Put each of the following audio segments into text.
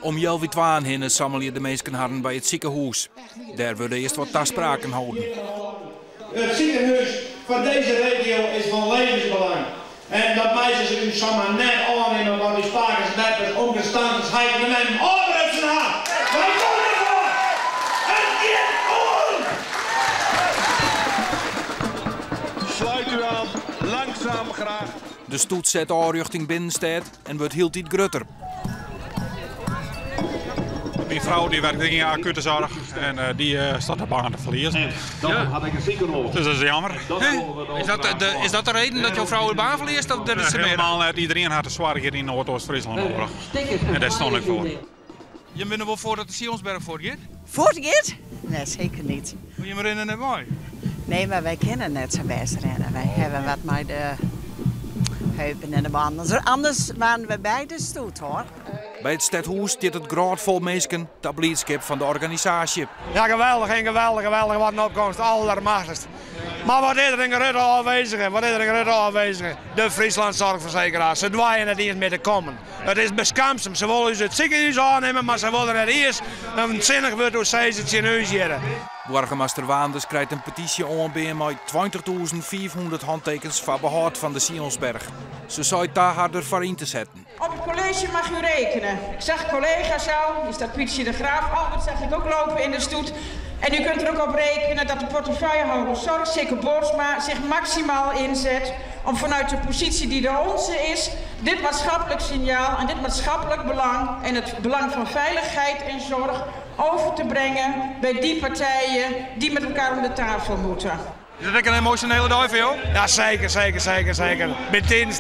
Om healwei twaen hinne sammelje de minsken harren by it sikehûs. Dêr wurde earst wat taspraken holden. It sikehûs foar dizze regio is fan levensbelang en dat meitsje se ús samar net ôfnimme wat ús pakes, beppes, omkes, tantes, heiten en memmen ôfbrutsen ha. Wy komme derfoar! It giet oan! Sluit u aan, langzaam graag. De stoet set ôf rjochting binnenstêd en wurdt hieltyd grutter. Myn frou dy werkt yn de akute soarch en eh, dy eh, staat de baan te ferliezen. Ja. Dus dat is jammer. Is dat de, is dat de reden dat jo frou de baan ferliest? Of dat is Helemaal net. Iedereen hat de soarch hjir yn Noardoost-Fryslân nedich. En dêr stean ik foar. Jim binne wol foar dat de Sionsberg fuortgiet? Fuortgiet? Nee, seker net. Maar jim rinne net mei? Nee, mar wy kinne net sa bêst rinne. Wy hawwe wat mei de heupen en de bannen. Anders waarden we by de stoet hoor. By it stedhûs stiet it grôtfol minsken ta bliidskip fan de organisaasje. Ja, geweldich en geweldich, geweldich. Wat in opkomst, allermachtichst. Mar wat is der in grutte ôfwêzige, wat is der in grutte ôfwêzige. De Friesland Zorgverzekeraar, se doarje net iens mear te kommen. It is beskamsum, se wolle ús it sikehûs ôfnimme, mar se wolle net iens in sinnich wurd oer sizze tsjin ús hjir. Boargemaster Waanders krijt in petysje oanbean mei 20.500 hantekens foar behâld fan de Sionsberg. Se seit ta har derfoar yn te setten. Op het college mag u rekenen. Ik zag collega's al, hier staat Pietje de Graaf, Albert zag ik ook lopen in de stoet. En u kunt er ook op rekenen dat de portefeuillehouder Zorg, Sicco Boorsma, zich maximaal inzet om vanuit de positie die de onze is, dit maatschappelijk signaal en dit maatschappelijk belang en het belang van veiligheid en zorg over te brengen bij die partijen die met elkaar om de tafel moeten. Is dat ek in emosjonele dei foar jo? Ja, seker, seker, seker, seker. Bytiden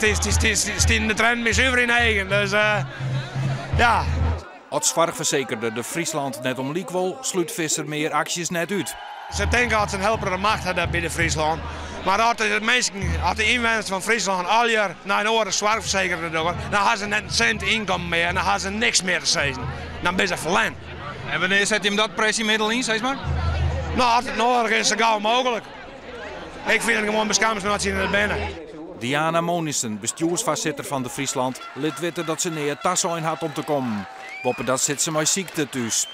steane de triennen my suver yn de eagen. Dus uh, ja. As soarchfersekerder De Friesland net om lyk wol, slút Visser mear aksjes net út. Se tinke dat se in hiel protte macht hawwe by De Friesland. Mar as de minsken, as de ynwenners fan Fryslân allegear nei in oare soarchfersekerder dogge, dan hawwe se net in sint ynkommen mear en dan hawwe se niks mear te sizzen. Dan binne se ferlern. En wannear set jim dat pressjemiddel yn, sis mar? No, as it nedich is, sa gau mooglik. Ik fyn it gewoan beskamsum dat se der binne. Diana Monissen, bestjoersfoarsitter fan De Friesland, lit witte dat se nea tasein hat om te kommen. Boppedat sit se mei sykte thús.